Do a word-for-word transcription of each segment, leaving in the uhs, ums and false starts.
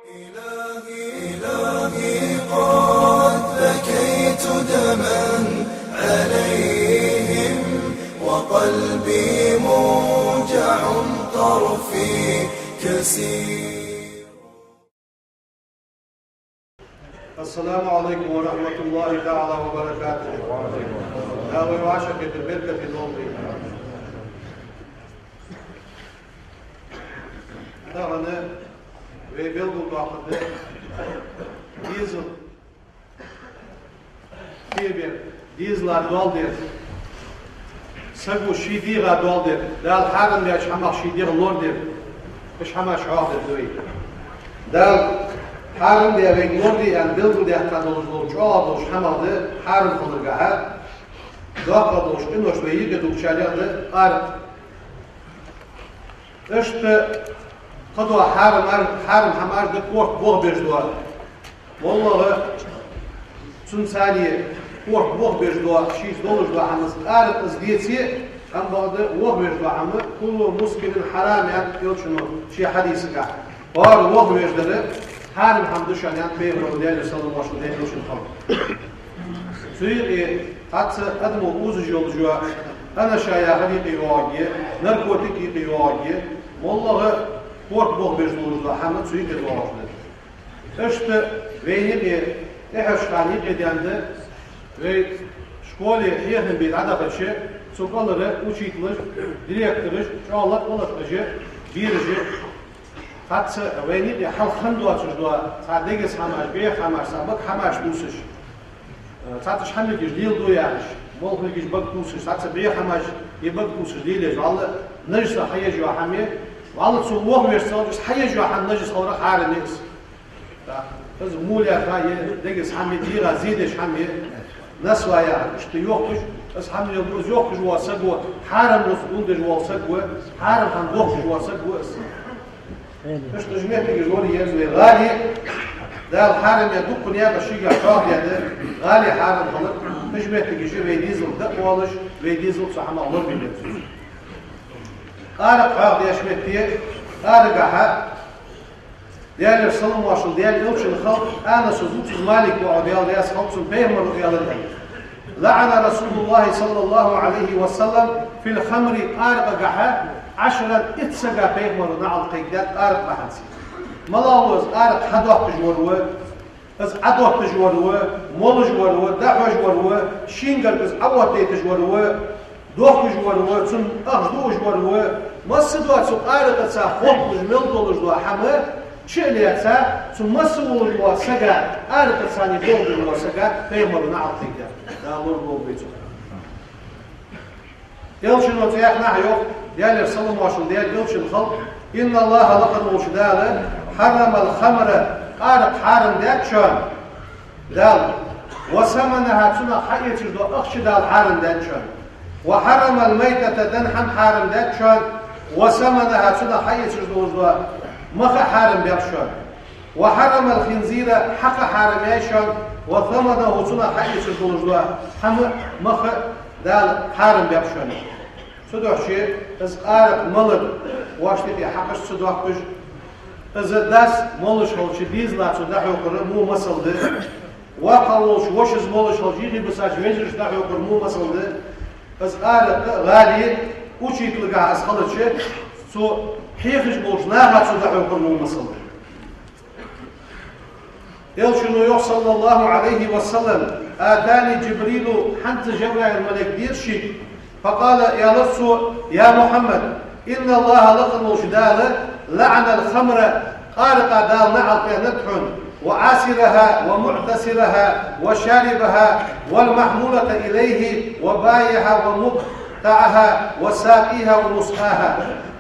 إلهي، إلهي، قد بكيت دما عليهم، وقلبي موجع، طرفي كسير. السلام عليكم ورحمة الله تعالى وبركاته. Дала вай вӀашагӀкхетар беркате долда. Тахан вай белгалдоаккхаргда дезал кхебер, дезала доал дер, саго ший дегӀа доал дер, Дала хьарам даьча хӀамах ший дегӀ лорадар, уж хӀамаш хьоахадергда вай. Дала хьарам даь вайга лораде аьнна белгалдаьккха долаш дола чӀоагӀа долаш хӀамах да хьарам хиларгахьа доккха долаш къинош вай юкъе дугачарех да аракъ. Иштта кхыдола хьарам ар-, хьарам хӀамаш да корта бохабеш дола. МоллагӀа цунца цхьана корта бохабеш дола, шийца долаш дола хӀама из аракъ из деце, амма бакъда вохавеш дола хӀама, كل مسكر حرام, аьннад Элчано ший хьадисагахь. ХӀара вохавеш дар хьарам хӀама да шоана, аьннад Пайхамаро, Даьлера салам-моаршал хилда Элчан хьалха. Цу юкъе цхьацца адамо узаш йолаш йола, анаша яхар юкъе йоагӀаргья, наркотик юкъе йоагӀаргья, моллагӀа корта бохабеш долаш дола хӀама цу юкъе доагӀаш да. Иштта вайна юкъе, тӀехьарча хана юкъе даьнна да, вай школе хьехам бе дӀадахача, цу кӀалхара учителаш, директораш, чӀоагӀа лакха-лакхаш, бераш, цхьацца вайна юкъе хьалха хинна доацаш дола, цхьа дегаза хӀамаш, бӀеха хӀамаш, цхьа бага хӀамаш дувцаш. Цхьацца уж хӀамилгаш леладу яхаш, молхилгаш бага дувцаш, цхьацца бӀеха хӀамаш, е бага дувцаш лелаеш, валлахӀи, нажас хьаеш йола хӀама я, валлахӀи, цо вохавеш ца хилча, из хьаеш йола хӀама нажас хиларах хьарам я из. ТӀаккха из молха е дегаза хӀама я, дегӀа зе деш хӀама я, насвай яхар, иштта йохкаш, из хӀама леладу, из йохкаш вола саг ва, хьарам рузкъа гулдеш вола саг ва, хьарам хӀама дохкаш вола саг ва из. Иштта уж моттигаш лорае еза вай. ГӀали, Дала хьарам яь дукха наькъаш шийгахь хьоахадаьд, гӀали хьарам хилар, уж моттигаш вай дезалга дӀаоалаш, вай дезал цу хӀамах лорабе беза. Аракъ хьоахадеш метте, арагахьа Даьлера салам-моаршал хилда Даьла Элчан хьалха, Анаса зуцаз Малика воӀо, Даьла раьза хилва цунна, Пайхамаро аьннад: لعن رسول الله صلى الله عليه وسلم في الخمر, аракъагахьа, عشرا, итт сага Пайхамаро наӀалт кхайкадаьд аракъа бахьанца. МалагӀа ва из? Аракъа хьадоаккхаш вар ва, из Ӏодотташ вар ва, молаш вар ва, дӀахьош вар ва, шийгара из Ӏооттадайташ вар ва, дохкаш вар ва, цунна ахча дуаш вар ва, масса дола цу аракъаца хьоахадеш мел долаш дола хӀама чу а лаьца, цу масса волаш волча сага, аракъаца дохкаш волча сага Пайхамаро наӀалт кхайкадаьд. Дала лораболба вай цох. Элчано цхьаннахьа йоах, Даьлера салам-моаршал хилда Даьла Элчан хьалха: إن الله, лакха волча Дала, حرم الخمر, аракъа хьарам даьд шоана, Дала, وثمنها, цунах хьаэцаш дола ахча Дала хьарам даьд шоана, وحرم الميتة, дӀа хӀама хьарам даьд шоана, وثمنها, цунах хьаэцаш долаш дола мах а хьарам баьб шоана, وحرم الخنزير, хьакха хьарам яьй шоана, وثمنه, цунах хьаэцаш долаш дола хӀама, мах а Дала хьарам баьб шоана. Цудухьа из аракъа малар, воашта юкъе хьакъаш ца доаккхаш, из дас молаш хилча дезала цо дӀахьокхар во масал да. Воккха волча вошас молаш хилча, юхебисача вежарашта дӀахьокхар во масал да. Из аракъа, гӀали, учителагахьа из хилча, цо хьехаш болча наха цо дӀахьокхар во масал да. Элчано йоах, صلى الله عليه وسلم: أتاني جبريل, хӀанз Жабраил малейк денад шийга, فقال, аьлар цо: يا محمد, إن الله, лакха волча Дала, لعن الخمر, аракъа Дала наӀалт аьннад хьона, وعاصرها ومعتصرها وشاربها والمحمولة إليه وبائعها ومبتاعها وساقيها ومسقاها.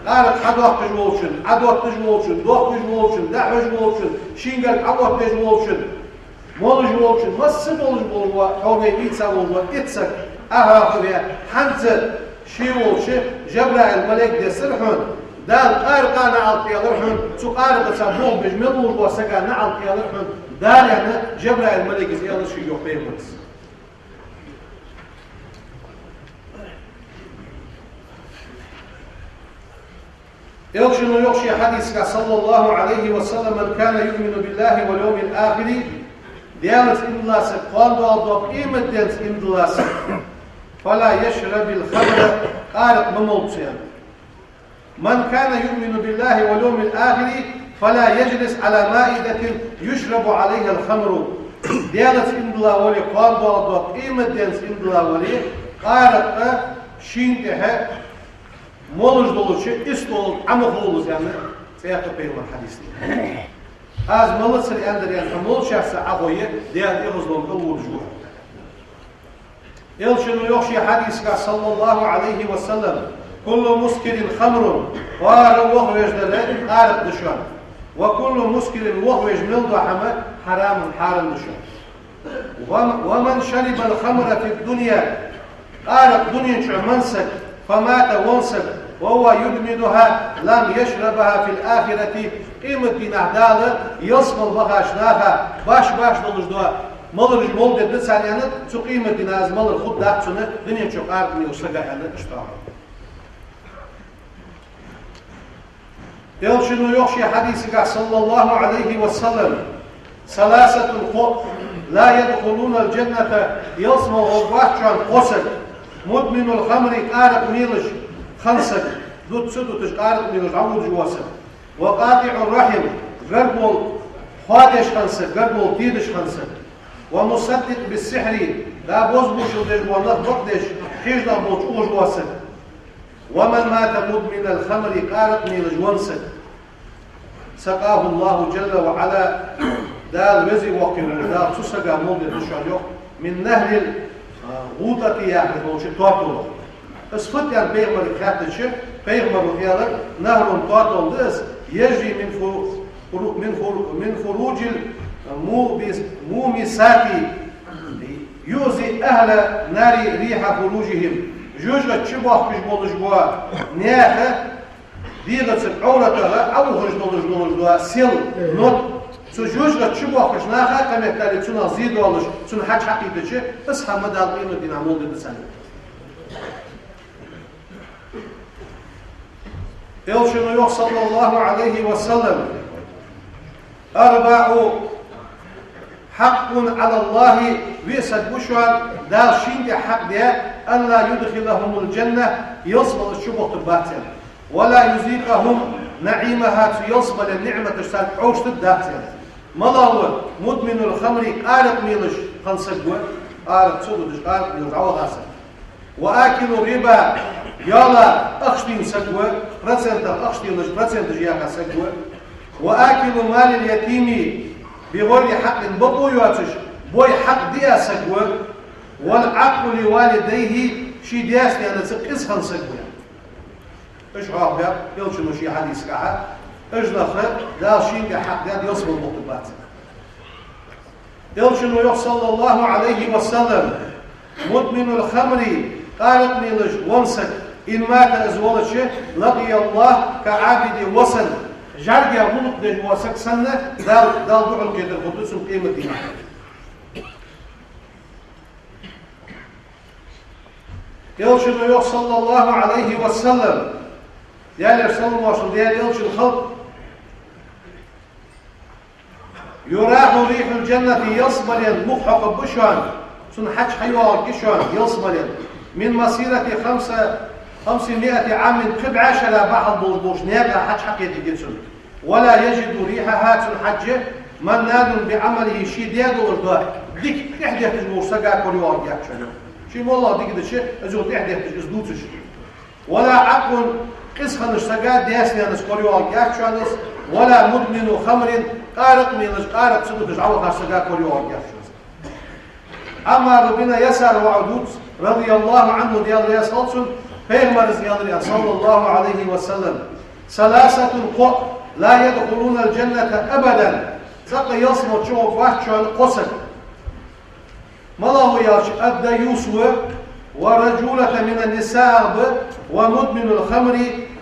Аракъа хьадоаккхаш волчун, Ӏодотташ волчун, дохкаш волчун, дӀахьош волчун, шийгара Ӏооттадеш волчун, молаш волчун, масса болаш болаш ва, хьо вай дийца волаш ва, итт саг, ахьа хӀаве, хӀанз ше волча Жабраил малейк дессар хьона, Дала аракъа наӀалт аьлар хьона, цу аракъаца бохабеш мел волаш вола сага наӀалт аьлар хьона, Дала аьнна, Жабраил малейка из аьлар шийга, йоах Пайхамаро. Элчано йоах ший хьадисагахь, صلى الله عليه وسلم: «من كان يؤمن بالله واليوم الآخر», Даьлаца иман дилла саг, кхоана доагӀа дола къематденца иман дилла саг, «فلا يشرب الخمر», къаракъ ма молба цо, аьнна. «من كان يؤمن بالله واليوم الآخر فلا يجلس على مائدة يشرب عليها الخمر». Даьлаца иман дилла вале, кхоана доагӀа дола къематденца иман дилла вале, къаракъ шийна тӀехьа молаш долча истола тӀа Ӏо ма хулалва, аьнна, цӀаькха пайхамара хьадис да. Аз малацара аьннадар, аьнна, хьо молчахьца Ӏохайе, Даьла эгӀазлонна тӀа лургда хьо. Элчано йоах ший хьадисагахь, صلى الله عليه وسلم: «كل مسكر خمر», хӀара вохавеш дар къаракъ да шоана. «وكل مسكر», вохавеш мел дола хӀама, «حرام», хьарам да шоана. «وم-، ومن شرب الخمر في الدنيا», къаракъ дунен чу менна саг, «فمات», венна саг, «وهو يدمنها لم يشربها في الآخرة», къематдийнахьа Дала ялсмала бахача наха баш-баш долаш дола малараш молдергда царна, аьнна, цу къематдийнахьа из малар хургдац цунна, дунен чу къаракъ мелача сага, аьнна, иштта. Элчано йоах ший хьадисагахь, صلى الله عليه وسلم: «ثلاثة», кхоъ, «لا يدخلون الجنة», ялсмала гӀоргвац шоана кхо саг: «مدمن الخمر», къаракъ мелаш хинна саг, дуташ, дуташ къаракъ мелаш дӀаводаш вола саг, «وقاطع الرحم», гаргало хьоадеш хинна саг, гаргало тедаш хинна саг, «ومصدق بالسحر», да бозбуунчал деш бола нах бакъдеш, хьежа нах болча ухаш вола саг. «ومن مات مدمن الخمر», къаракъ мелаш венна саг, «سقاه الله جل وعلا», Дала веза воккха волча Дала цу сага молдергда шоана, йоах, «من نهر الغوطة», яхаш долча тоталах. Из фуд аьнна пайхамарага хаьттача, пайхамара аьлар: «نهر», тотал да из, «يجري من فر-، من فر-، من فروج المومس-، المومسات يؤذي أهل النار ريح خروجهم». ЖожагӀате чубохкаш болаш бола наьха дегӀаца, Ӏовратах Ӏоухаш долаш, долаш дола сел, нод, цу жожагӀате чубохкача наха, кхаметтали цунах зе доалаш, цунна хьаж хьакхийтача, из хӀама Дала къематдийнахьа молдергда царна. Элчано йоах, صلى الله عليه وسلم: «أربع حق على الله», виъ саг ба шоана, Дала шийна тӀа хьакъ даь, «أن لا يدخلهم الجنة», ялсмале чубохийтаргбац царна, «ولا يذيقهم نعيمها», цу ялсмален ниӀматаш царга Ӏовшийтаргдац царна. МалагӀа ва? «مدمن الخمر», къаракъ мелаш хинна саг ва, къаракъ ца дуташ, къаракъ мелаш дӀаваха саг. «وآكل الربا», йола ахча дена саг ва, процентах ахча делаш, проценташ яха саг ва. «وآكل مال اليتيم بغير حق», бакъо йоацаш, бой хьакъ диа саг ва. «والعاق لوالديه», ший даьца-наьнаца къиза хинна саг ва. Уж хьоахабаьб Элчано ший хьадисагахьа, уж нах Дала шийна тӀа хьакъ даьд, ялсмале бохийтаргбац. Элчано йоах, صلى الله عليه وسلم: «مدمن الخمر», къаракъ мелаш венна саг, «إن مات», из валача, «لقي الله كعابد وثن», жӀаргех гӀулакх деш вола саг санна, Дала, Далла духьалкхетар хургда цунна къематдийнахьа. Элчано йоах, صلى الله عليه وسلم, Даьлера салам-моаршал хилда Даьла Элчана, халкъ: «يراح ريح الجنة», ялсмален мух хьокхаргба шоана, цун хьаж хьайоагӀаргья шоана ялсмален, «من مسيرة خمس-، خمسمائة عام», пхи бӀаь шера бахьал болаш болча наькъа хьаж хьакхетаргья цунна. «ولا يجد ريحها», цун хьаж, «منان بعمله», ше даь долаш дола дика тӀехьадетташ волча сага корайоагӀаргьяц шоана. Ше моллагӀа дика дича, из юха тӀехьадетташ, из дувцаш. «ولا عاق», къиза хиннача сага, даьца-наьнаца корайоагӀаргьяц шоана из. «ولا مدمن خمر», къаракъ мелаш, къаракъ ца дуташ дӀавахача сага корайоагӀаргьяц шоана из. Ӏаммар бин Ясар воӀо дувц, رضي الله عنه, Даьла раьза хилва цунна, пайхамара аьлар, صلى الله عليه وسلم: «ثلاثة», кхоъ, «لا يدخلون الجنة أبدا», цӀаккха ялсмале чугӀоргвац шоана кхо саг. МалагӀа ва аьлча, «الديوث» ва, «والرجولة من النساء» ба, «ومدمن الخمر»,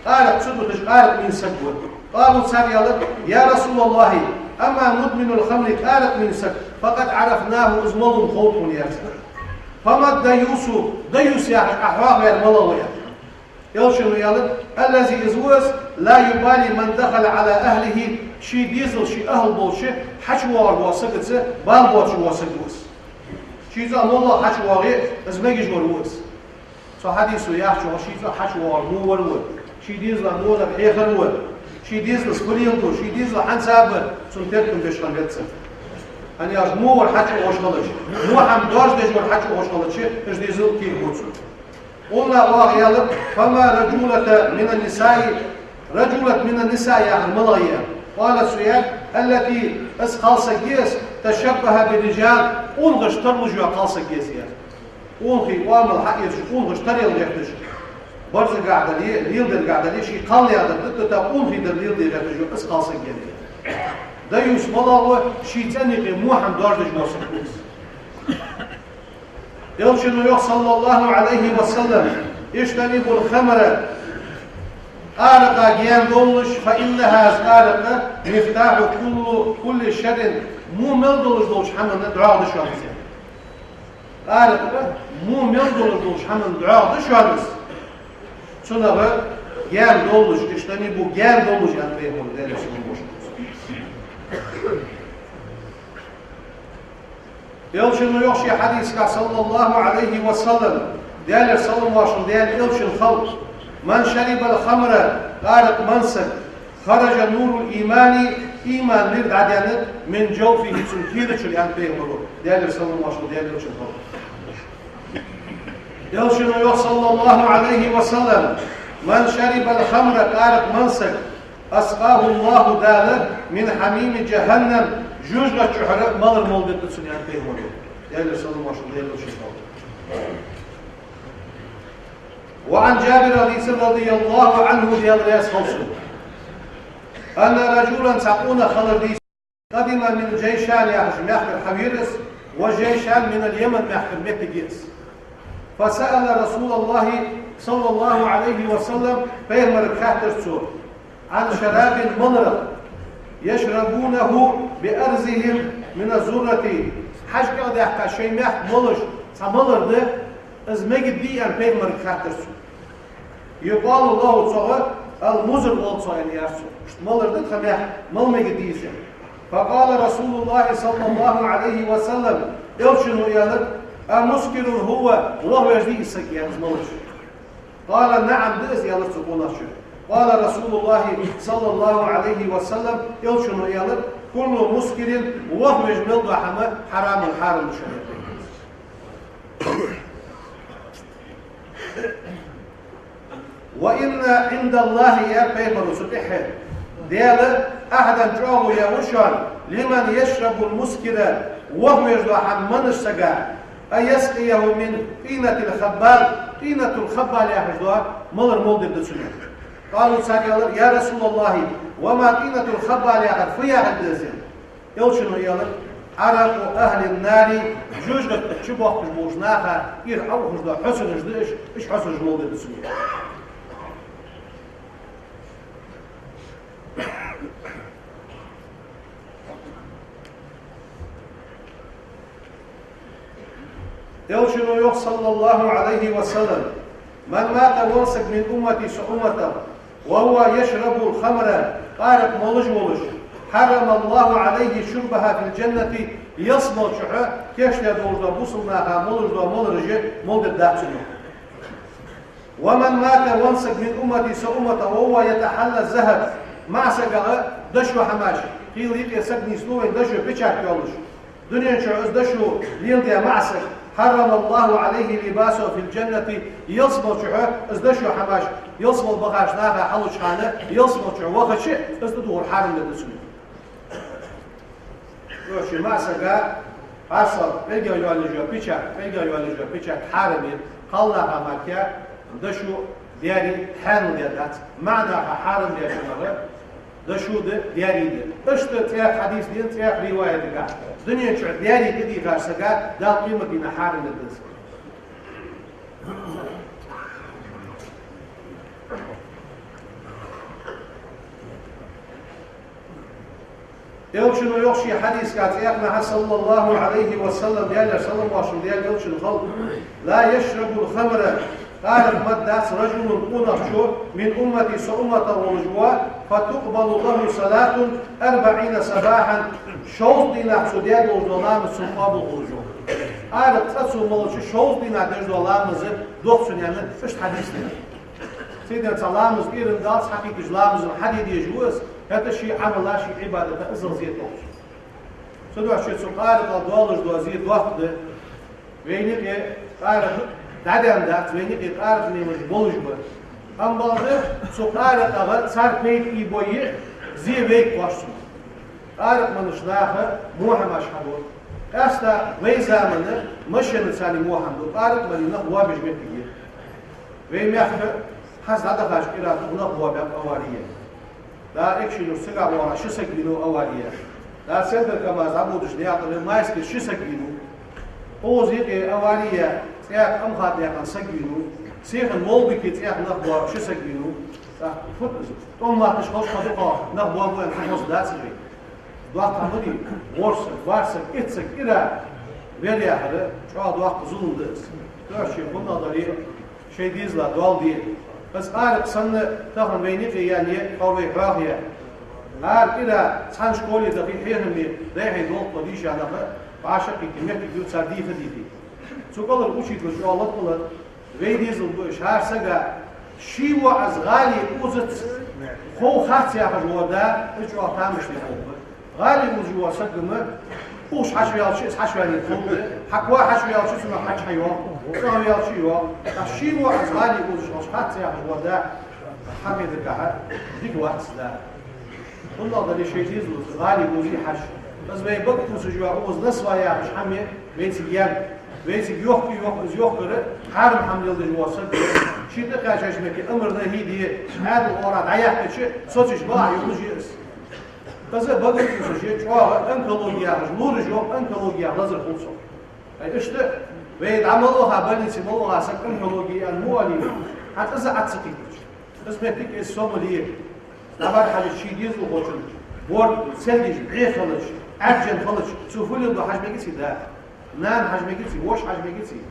къаракъ ца дуташ, къаракъ мена саг ва. «قالوا», цар аьлар: «يا رسول الله، أما مدمن الخمر», къаракъ мена саг, «فقد عرفناه», из малув хов тхона, аьлар цар. «فما الديوث», даюс яхаш Ӏа хьоахаваьр малагӀа ва, аьлар. Элчано аьлар: «الذي из ва из, لا يبالي من دخل على أهله», ший дезала, ший ахӀл болча хьачувоагӀаш вола сагаца бала боацаш вола саг ва из. Ший цӀагӀа моллагӀа хьачувоагӀе, из мегаш вар ва из. Цу хьадисо яхачох, ший цӀагӀа хьачувоагӀар во вар ва, ший дезала мозар хьехар ва, ший дезалца фу леладу, ший дезал хьанца бар, цунна теркам беш хиннавац. ХӀана аьлча, во вар хьачуухаш хилча, во хӀама доаржадеш вар хьачуухаш хилча, уж дезал кийра бу цун. Онда оаха аьлар: «فما الرجولة من النساء», «الرجولة من النساء» яхар малагӀа я? «قال», цо аьлар: «التي», из кхалсаг я из, «تشبه بالرجال», къонахашта тара луш йола кхалсаг я из, аьлар. Къонахий оамал хьаэцаш, къонахашта тара яла гӀерташ, барзагахьа дале, леладергахьа дале, ший кхалнаьха дар дӀатӀатоха къонахий дар леладе гӀерташ йола из кхалсаг я из. Даюс малагӀа ва? Ший цӀен юкъе во хӀама доаржадеш вола саг ва из. Элчано йоах, صلى الله عليه وسلم: «اجتنبوا الخمر», аракъах гаьна довлалаш, «فإنها», из аракъ, «مفتاح كل، كل شر», во мел долаш долча хӀаманна догӀа да шоана из. Аракъ во мел долаш долча хӀаманна догӀа да шоана из. Цунах гаьна довлалаш, «اجتنبوا», гаьна довлалаш, аьннад пайхамара, Даьла салам-моаршал хилда цунна. Элчано йоах ший хьадисагахь, صلى الله عليه وسلم, Даьлера салам-моаршал Даьла Элчана хилда: «من شرب الخمر», аракъ менна саг, «خرج نور الإيمان», иман нур дӀадаьннад, «من جوفه», цун кийра чура, аьннад пайхамара, Даьлера салам-моаршал Даьла Элчана хилда. Элчано йоах, صلى الله عليه وسلم: «من شرب الخمر», аракъ менна саг, «أسقاه الله», Дала, «من حميم جهنم», жожагӀатен чура малар молдергда цунна, аьннад пайхамара, Даьлера салам-моаршал Даьла Элчана хилда. وعن جابر, хьадис да, رضي الله عنه, Даьла раьза хилва цунна, أن رجلا, цхьа къонах хилар дийцад, قدم من جيشان яхача мехкара хьавера из, وجيشان من اليمن, мехкара моттиг я из. فسأل رسول الله صلى الله عليه وسلم, пайхамарага хаьттар цо, عن شراب, маларах, يشربونه بأرضهم من الذرة, хьажкӀа даьккха шоай мехка молаш цхьа малар да, из мегаргдий аьнна пайхамарага хаьттар цо. يقال له, цох المزر оал цох, аьнна, аьлар цо. Иштта малар да тха мехка, мала мегаргдий из. فقال رسول الله صلى الله عليه وسلم, Элчано аьлар: أمسكر هو, вохавеш дий из саг, аьнна, из малар? قال: نعم, да из, аьлар цу къонахчо. قال رسول الله صلى الله عليه وسلم, Элчано аьлар: كل مسكر, вохавеш мел дола хӀама, حرام, хьарам да шоана. وإن عند الله, аьлар пайхамара цу тӀехьа, Даьла, عهدا, чӀоагӀо яь ва шоана, لمن يشرب المسكر, вохавеш дола хӀама меннача сага, أن يسقيه من طينة الخبال, طينة الخبال яхаш дола малар молдергда цунна. قالوا, цар аьлар: يا رسول الله, وما طينة الخبال яхар фу яхилга да из? Элчано аьлар: عرق أهل النار, жожагӀата чу боахкаш болча наха кӀира Ӏоухаш дола хьосанаш да уж, уж хьосанаш молдергда цунна. Элчано йоах, صلى الله عليه وسلم: من مات, венна саг, من أمتي, са умматах, وهو يشرب الخمر, аракъ молаш волаш, حرم الله عليه شربها في الجنة, ялсмала чухь кийчдаь долаш дола бусалба наха молаш дола малараш молдергдац цунна. ومن مات, венна саг, من أمتي, са умматах, وهو يتحلى الذهب, маӀа сагагӀа дошо хӀамаш, хийла юкъе саг нийслу вайна дошо, печать йолаш, дунен чу из дошо леладаь маӀа саг, حرم الله عليه لباسه في الجنة, ялсмала чухь из дошо хӀамаш, ялсмала бахача наха хьалуча хана, ялсмала чухь вахача, из тӀадувхар хьарам дергда цунна. Короче, маӀа сага, хьарсал, пӀелгах йоалаеш йола печать, пӀелгах йоалаеш йола печать хьарам я, кхалнаха мара дошо даьри хьанал даьдац, маӀа наха хьарам даьчунах дошо да, даьри да. Иштта цхьаькха хьадис да, цхьаькха риваят да. Дунен чухь даьри тӀадийхача сага Дала къематдийнахьа хьарам дергда из. Элчано йоах ший хьадисагахь цхьаькханахьа, صلى الله عليه وسلم, Даьлера салам-моаршал Даьла Элчана хилда: لا يشرب الخمر, Къаракъ ма дац, رجل, къонахчо, من أمتي, са умматах волаш ва, فتقبل له صلاة أربعين صباحا, шовзткъа дийнахьа цо даь долаш дола ламаз цунна къоабал хулаш ва. Къаракъ цӀа цо молча шовзткъа дийнахьа деш дола ламаз дох цунна, аьнна, иштта хьадис да. Цудухьа цхьа ламаз кӀирандац, хьакъикъаташ ламаза хьаде дезаш ва из, хӀаьта ший Ӏамала, ший Ӏибадата иззал зе тохаш. Цудухьа цу къаракъах долаш дола зе доккха да. Вайна юкъе къаракъ дӀадаьнна дац, вайна юкъе къаракъ лелаш болаш ба. Амма бакъда цу къаракъах цар пайда ийбой зе вайга кхоачаш. Къаракъ манаш наха мохьамаш хьадо. Къаьстта вай заман машенаца мохьам ду, къаракъ мара нах боабеш моттиг я. Вай мехка хӀанз дӀадахача кӀира нах боабаьб авария. Да, Экажкъонгий-Юртара цига вахаш ши саг вийнав авария. Да, Центр-КамАЗ дӀабодача наькъа тӀа Майскера ши саг вийнав. Укхаза юкъе авария, цӀаькха Амхатнаькъан саг вийнав. Сихана Молбике цӀаькха нах боаб, ши саг вийнав. ТӀаккха фу да из? ТӀом латташ хилча хьо дукха нах боабу аьнна хьа хоза дац вай. Доккха хӀама дий, ворхӀ саг, бархӀ саг, итт саг кӀира вер яхар чӀоагӀа доккха зулам да из. Тоьшче хӀуннагӀа дале, шоай дезала доал де. Из къаракъ санна тахан вайна юкъе яьнна я, тхьовра вай хьоахаяь. Ара кӀира цхьан школе дахе, хьехаме, дехьа долча дийша нах, башха кхы моттиг ю цар дийха-дийхе. Цу кӀалара учитель чӀоагӀа латкъалаьца, вай дезал ба уж, хӀара сага ший воӀаз гӀали узац, хов хац яхаш вола да, из чӀоагӀа тамашийна хов ба. ГӀали узаш вола саг ма, ухаш хьачуваьлча, из хьачуваьннав хов да, хьакхо хьачуваьлча, цунах хьачухьайоагӀа, цӀагӀа ваьлча а йоагӀа. ТӀаккха ший воӀаз гӀали узаш хилча хац яхаш вола да, хьа хетаргахьа, дика вац из да. ХӀуннагӀа дале, шоай дезалца гӀали узий хьажа. Из вай бага тувсаш йола укхаза насвахь яхаш хӀама я вайцига яьнна. Вайцига йохка-йохка, из йохкар хьарам хӀама леладеш вола саг. Ший тӀакхаьчача метте амар-нахьи де, Ӏаьдала оагӀорахьа дӀаяьккхача, соцаш балахьа йолаш я из. Из бага тувсаш я, чӀоагӀа онкологи яхаш лораш йола, онкологи яха лазар хул цох. Ай, иштта, вай дӀа мел ваха, больнице мел ваха саг онкологи я аьнна мо аьле, хӀанз из Ӏа ца кхийттача. Из моттиг из Сомали я. ДӀабар хьажача ший дезалхочун борд, цергаш бӀеха хилча, Ӏаьржа хилча, цо фу леладу хьажа мегаций да? Нана хьажа мегаций, воша хьажа мегаций?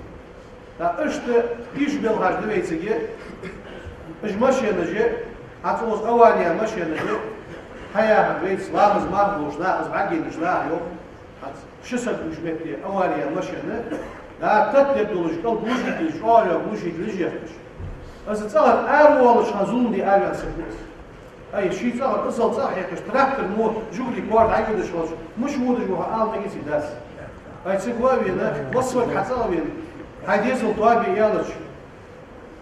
ТӀаккха иштта ийрча белхаш да вайцига, уж машенаш, хӀанз укхаза авария машенаш, хьаяхар вайца ламаз марха болаш нах, из бӀаргадайнача наха йоах, хӀанз ши саг вувцача метте авария машен, да, тата дергдолаш кӀал глушитель, чӀоагӀа йола глушитель ехкаш. Из цӀагӀара аравоалача хана зулам де араваьнна саг ва из. Ай, ший цӀагӀара, иззал цӀагӀа хьекхаш, трактор мо, Жигули кор дӀайодаш хилча, мишта водаш ва хьо ала мегаций да из? Ай, цига ва а вена, массаварг хьа цӀагӀа вена, хьай дезал тоабе аьлча,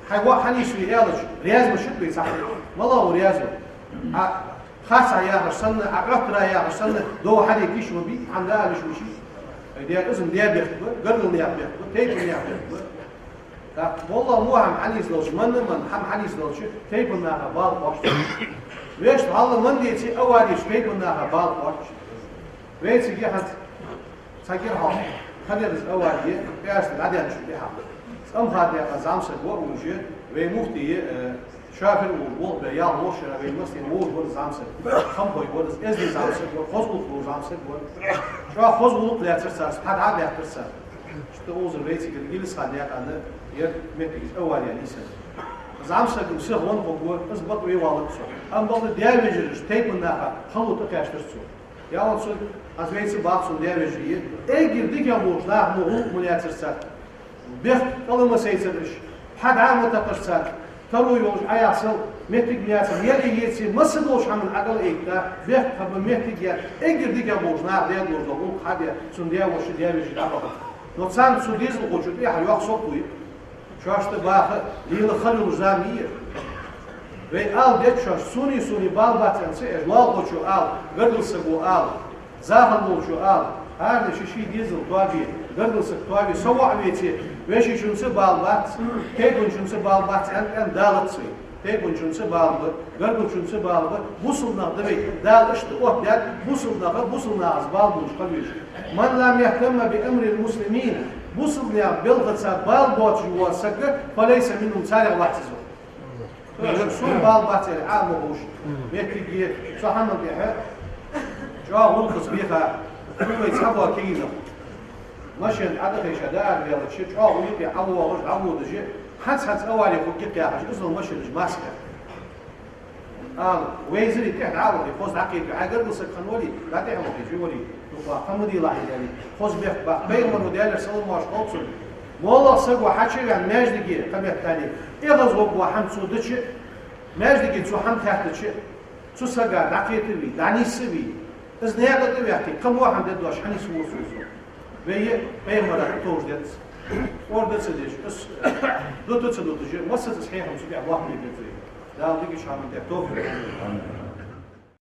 хьай воӀ хьанийсве аьлча, раьза ма шит вай цхьаккха. МалагӀа ва раьза? Ӏа харцахьа яхаш санна, Ӏа Ӏоттара яхаш санна, дов хьаде киш ма бий, хӀама да алиш ма ший. Ай, дера, из-м даь бехк ба, гаргара наьха бехк ба, тайпан наьха бехк ба. ТӀаккха моллагӀа мо хӀама хьанийсдалча, манна а манна хӀама хьанийсдалча, тайпан наха бала кхоачаш. Вешта хьалла ман деце авареш, тайпан наха бала кхоачаш. Вайцига хӀанз цхьа кӀира хьалха хиннад из авари, пӀаьраска дӀадаьнначул тӀехьагӀа. Амхатнаькъан зӀамсаг ва уж, вай муфтий, э, Шафир волча болх бе, ялх-ворхӀ шера вай массане вовзаш вар из зӀамсаг. Хамхой вар из, эздий зӀамсаг вар, хоза гӀулакх долаш зӀамсаг вар. ЧӀоагӀа хоза гӀулакх лаьцар цар, пхьа дӀа а баьккхар цар. Иштта укхазара вайцига Гелисханнаькъан яр моттиг, из авари нийсар. ЗӀамсаг-м сиха венна хургва, из бакъве валар цо. Амма бакъда даь вежарий, тайпан наха хало тӀакхаьчар цо. Ялан цо, аз вайца бац цун даь вежарий, эггара дикагӀа болча наха мо гӀулакх ма лаьцар цар. Бехк кӀал ма сайцар уж, пхьа дӀа ма такхар цар, таро йолаш Ӏаяхсал моттиг ма яцар, яле еце, масса долча хӀаман Ӏа кӀал а эттӀа, бехк кхаба моттиг я, эггара дикагӀа болча наха даь долаш дола гӀулакх хьаде, цун даь-воша, даь-вежарий дӀабаха. Но царна цу дезалхочун тӀехьа йоккха совгӀат я. Шоашта баха лела хала йолаш зама я ер. Вай ала деза шоашта, сона, сона бала бац аьнна ца еш, лоалахочо ала, гаргара саго ала, захар волчо ала, хӀаране ший-ший дезал тоабе, гаргара саг тоаве, со воӀ веце, вешийчунца бала бац, тайпанчунца бала бац аьнна, аьнна далац вай. Тайпанчунца бала ба, гаргарчунца бала ба, бусалба нах да вай, Дала иштта оттадаьд, бусалба наха, бусалба нахаца бала болаш хила везаш. من لم يهتم بأمر المسلمين, бусалба наьха белхаца бала боацаш вола саг, فليس منهم, царех вац из. Сона бала бац аьле Ӏа ма гӀовша. Моттиг я, цу хӀаман тӀехьа чӀоагӀа гӀулакхаца беха, цу вай цхьабола кагий нах. Машен тӀа Ӏадахийташ дӀаараваьлча, чӀоагӀа юкъе ӀовоагӀаш, Ӏоводаш, Хьанз-хьанз авари хургья яхаш, иззал машинаш масса. Ала, вайзари тӀехьа дӀавахе, хоза дӀакхетаве, хьай гаргара саг хинна вале, дӀатӀехьа вахе, жи вале, дукха ха ма дилла хьайна аьле, хоза бехк баккха. Пайхамара, Даьлера салам-моаршал хилда цунна, моллагӀа саго хьачувена маьждиге, кхаметтане, эгӀазвугва хӀама цо дича, маьждиге цо хӀама хаьттача, цу сага дӀакхетаве, дӀанийсаве, из наькъа тӀа ваьккхе, кхы во хӀама де доацаш хьанийсву цо. Вай пайхамара товш дец. ТӀора ца деш, из дута ца дуташ, массаза из хьехам цу тӀа бохкаме деза. Дала дикача хӀаман тӀа товфикъ лолда.